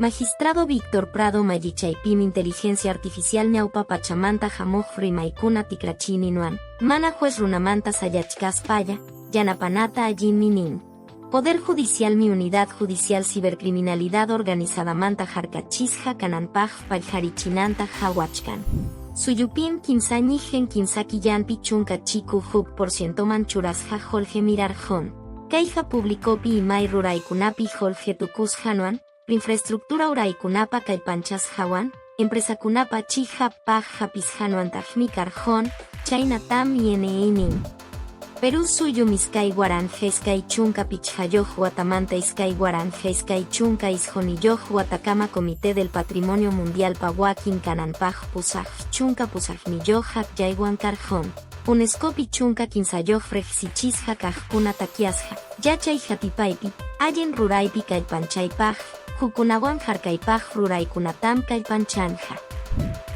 Magistrado Víctor Prado Mallichaypim inteligencia artificial ñawpa pachamanta hamuq rimaykuna tikrachiyninwan, mana juez runamanta sayachkaspalla, yanapanata allinmi nin. Poder Judicialmi Unidad Judicial Cibercriminalidad Organizadamanta harkachisqa kananpaq pallharichinanta hawachkan. Suyupim kimsa ñiqen kimsa killanpi chunka chiku huk por cientoman churasqa Jorge Mirarjón. Kayqa publicopi imay ruraykunapi Jorge tukusqanwan, infraestructura uraykunapa kallpanchasqawan, empresakunapa chiqap hapisqanwantaqmi karqon, chaynatam INE nin. Perú suyum 2025 watamanta 2029 watakama Comité del Patrimonio Mundial pa wakin kananpaq 88 akllaywan karqon. UNESCOpi 13 riqsichisqa kaqkuna takyasqa, yachay hatipaypi, allin ruraypi kallpanchaypaq, hukkunawan harkaypaq ruraykunatam kallpanchanqa.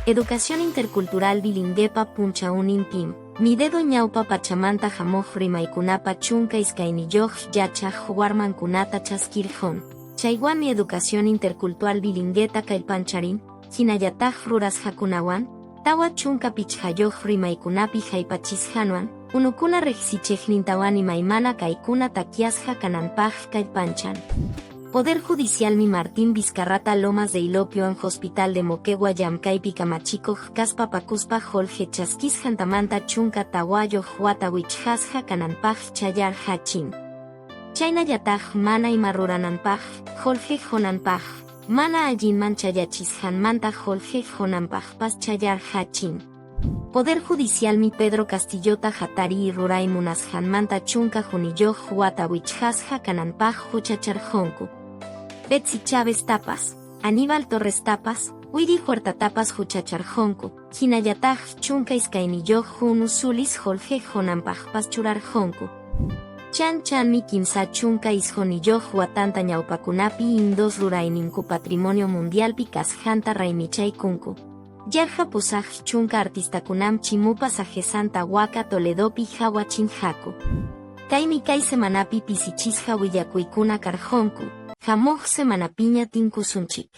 Educación Intercultural Bilingüepa punchawninpim, Mi dedo ñawpa pachamanta hamuq rimaykunapa 12 yachaq warmankunata chaskirqun. Chaywanmi Educación Intercultural Bilingüeta kallpancharin, hinallataq rurasqakunawan, 45 rimaykunapi haypachisqanwan, unukuna riqsichiqnintawan imaymana kaykuna takyasqa kananpaq kallpanchan. Poder Judicialmi Martín Vizcarrata Lomas de Ilopioan Hospital de Moquegua llamkaypi kamachikuq kaspa pakuspa Jorge chaskisqantamanta 14 wata wichqasqa kananpaq chayarqachin. Chaynallataq mana ima rurananpaq, Jorge qunanpaq, mana allinman chayachisqanmanta Jorge qunanpaqpas chayarqachin. Poder Judicialmi Pedro Castillota hatariy ruray munasqanmanta 11 wata wichqasqa kananpaq huchacharqunku. Betsy Chávez Tapas, Aníbal Torres Tapas, Widi Huertatapas huchacharqunku, hinallataq 12 hunu sulis Jorge qunanpaqpas churarqunku. Chan Chanmi 39 watanta ñawpakunapi indos rurayninku patrimonio mundialpi kasqanta raymichaykunku. Yarqa 80 artistakunam Chimupa Sajesanta Waka Toledopi hawachinqaku. Kaymi kay semanapi pisichisqa willakuykuna karqunku, hamuq semanapiña tinkusunchik.